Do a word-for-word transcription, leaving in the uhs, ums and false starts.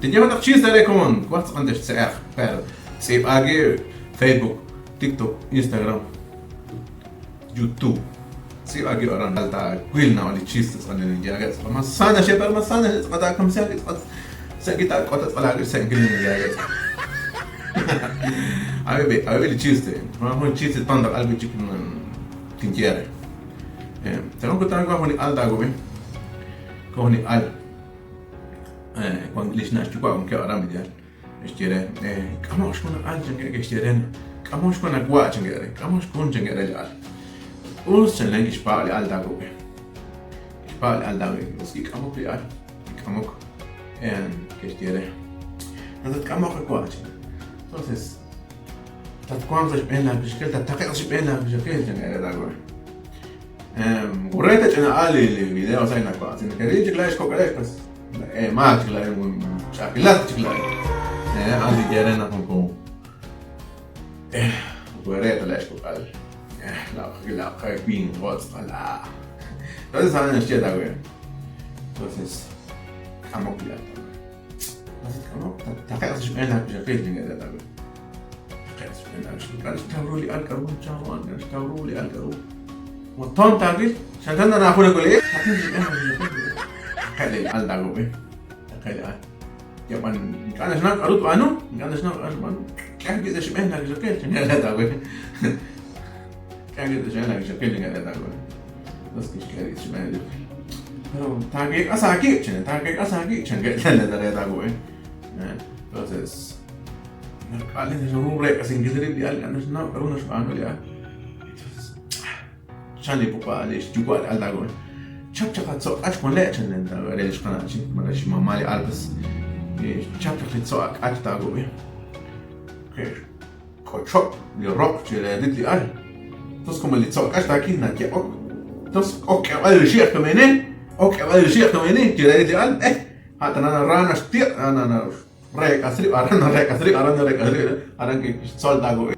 Te llaman taq chiste re kon, kwaj tseq'an te xtse'eq, pero ts'ib'aki Facebook, TikTok, Instagram, YouTube. Ts'ib'aki ora nal ta kwil na li chiste ts'an li yage ts'an. Ma sana xe, pero ma sana xe ts'an ta kamsa ki ts'an. Sa' kita k'ota ts'ala ki sen ki li yage ts'an. A ver, a ver li chiste. Ma jun chiste tonta algo chik tin quiere. Eh, te jun kutan kwa jun al ta gobe. Ko jun al. Eh, cuando li xna' xchukwa' con ke ora mi dial. Xtiere, eh, k'amo' xkun al chenke ke xtiere. K'amo' xkun akwa' chenke re. K'amo' xkun chenke re li al. Us chen len kixpa' li al ta gobe. Xpa' li al ta gobe. Us ki k'amo' li al. Ki k'amo'. Eh, ke xtiere. Entonces k'amo' akwa' chen. Entonces, tat kwam sa' xb'en la kixkel, tat taqeq sa' xb'en la kixkel, chen ke re ta gobe. Em, wurreta ch'ina ali li video sa' nakwa', sin que ri chik la xkok'ale, pues. Eh, ma chik la, un ch'akilat chik la. Eh, ali yere na jun ko. Eh, wurreta la xkok'al. Eh, la, la, kwin, wotz, la. Entonces, sa' nixtiet ta gobe. Entonces, k'amo' ya ta. Entonces, k'amo', ta, ta, ta, xb'en la, xb'en la, xb'en la, xb'en la, xtawru li al k'aru, chawan, xtawru li al k'aru. Mo tonta gil, xantan na jun k'ole, xb'en la, xb'en la. Taqe li al ta gobe. Taqe li al. Ya ban, nk'ana xna' k'aru tb'anu, nk'ana xna' k'aru tb'anu. K'an ki xb'en la, xb'en la, xb'en la. K'an ki xb'en la, xb'en la, xb'en la. Los que xb'en la. Pero ta ke k'asa ki, chen, ta ke k'asa ki, chen, ke la, la, la, ta gobe. Eh, entonces, naq'ale nixrubre k'asin gil ri b'ial k'an xna' k'aru naxb'anu li al. Entonces, chan li pupa' li xyuwa' li al ta gobe. Chap chaq atzoq' k'ax wan le' chan len ta gobe, re xqana' chi, mara xi mama li al, pues, eh, chap chaq li tzoq' k'ax ta gobe. K'ochob' li roq chi re rit li al. Entonces, como li tzoq' k'ax ta ki na yaq'ok. Entonces, ok k'eb'al li xi'j kamene, ok k'eb'al li xi'j kamene chi re rit li al, eh, ha' ta na rana xtiq', na, na, na. Rek'as rib', aran rek'as rib', aran rek'as rib', aran ke xtzol ta gobe.